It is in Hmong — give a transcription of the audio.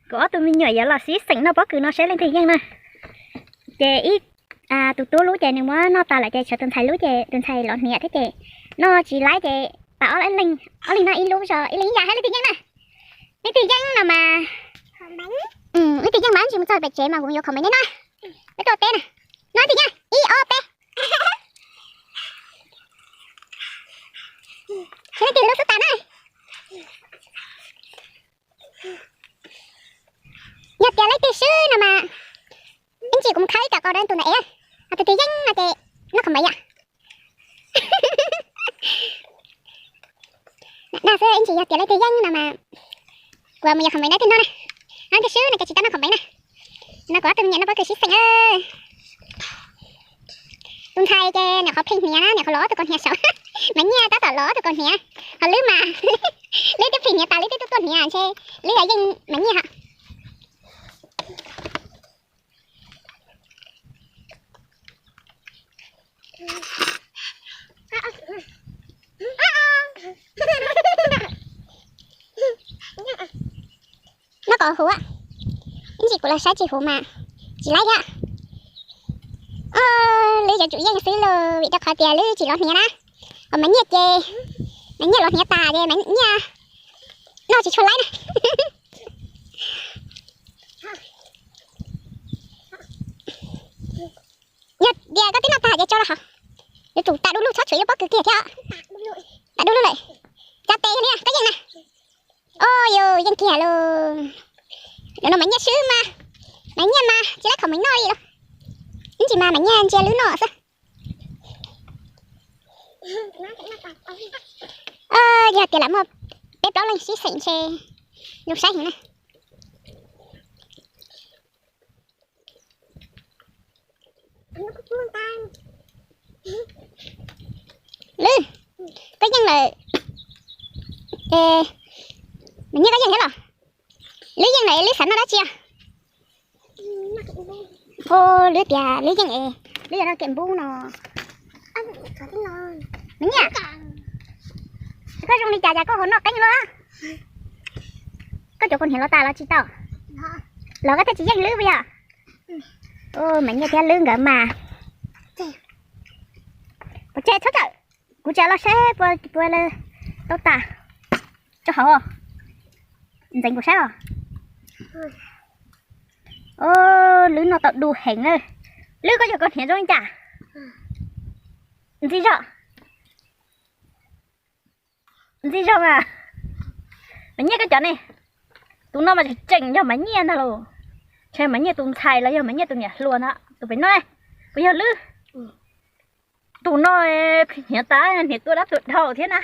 Kuv ob tug me nyuam yuav los sib xeem noj pob kws no saib leej twg yeej na. Ces ib, tus tub lub ces nws muab noj tas lawm ces tshuav tus ntxhais lub ces tus ntxhais lov hniav thiab ces noj tsis laib ces pab ob leeg, ob leeg noj ib lub zog ib leeg ib yam, saib leej twg yeej na. Leej twg yeej no mas, leej twg yeej mas ntsis mus txog pem tsev mas kuv yuav comment nej na. Peb tuaj teb na. No leej twg yeej, ib ob peb. Saib leej twg lub xub tas na. Yog tias leej twg swb no mas ib ntsis kuv mus khawb ib co qau rau tus ntawd es, ho tus twg yeej no ces noj comment yom. Na xwb, ib ntsis yog tias leej twg yeej no mas kuv mus yog comment na, twg noj na. Leej twg swb no ces tsis tau noj comment na. No kuv ob tug me nyuam noj pob kws sib xeem. Tus ntxhais ces nyuam qhuav plig hniav na, nyuam qhuav los ob tug kaus hniav saud. Mas Nyiaj tab tom los ob tug kaus hniav, ho Lwb mas Lwb twb plig hniav tas Lwb twb tuaj tuaj hniav ntshe Lwb yeej mas Nyiaj hos. Noj kom huv, ib ntsis kuv los saib tsis huv mas tsis laib thiab. Lwb yuav tsum yeej xwb los vim rau qhov tias Lwb tsis los hniav na. Ho Maiv Nyiaj ces, Maiv Nyiaj los hniav tas ces Maiv Nyiaj noj tsis tshua laib na. Yog tias koj twb noj tag ces tso los hov. Yuav tsum tas du lug txhob tshuav ib pob kws kiag thiab. Tas du lug lawm. Tsa tes yog li koj yeej na. O yus yeej kiag lauj. Nim no Maiv Nyiaj swb mas, Maiv Nyiaj mas tsis laib comment noj li lauj. Ib ntsis mas Maiv Nyiaj ntsia Lwb noj xwb. Yog tias lam muaj peb plaub leej sib xeem ntshe zoo saib heev na. Lwb, koj yeej lawm. Maiv Nyiaj koj yeej thiab los? Lwb yeej lawm Lwb xav noj dab tsi? O, Lwb tias Lwb yeej es Lwb yuav noj kem npub no. Maiv Nyiaj, koj zoo li cas cas koj ho noj qeeb luaj? Koj cov kaus hniav los tas los tsis tau? Los koj thiaj tsis yeej Lwb puas yog? Maiv Nyiaj thiab Lwb nkawd mas. Pov tseg txhob tawm, kuv tseem los saib puas tau tas. Tso hauv, ntxeev kuv saib os. Lwb noj tau du heev na. Lwb koj cov kaus hniav zoo li cas? Ntxim zog. Ntxim zog a. Maiv Nyiaj koj cov ne, tus no mas tseem yog Maiv Nyiaj ntag lauj. Ntshe Maiv Nyiaj tus ntxhais los yog Maiv Nyiaj tus niam hluas ntag tus pem no. Puas yog Lwb? Tus no hniav tas hniav tua dab tuag dhau thiab na.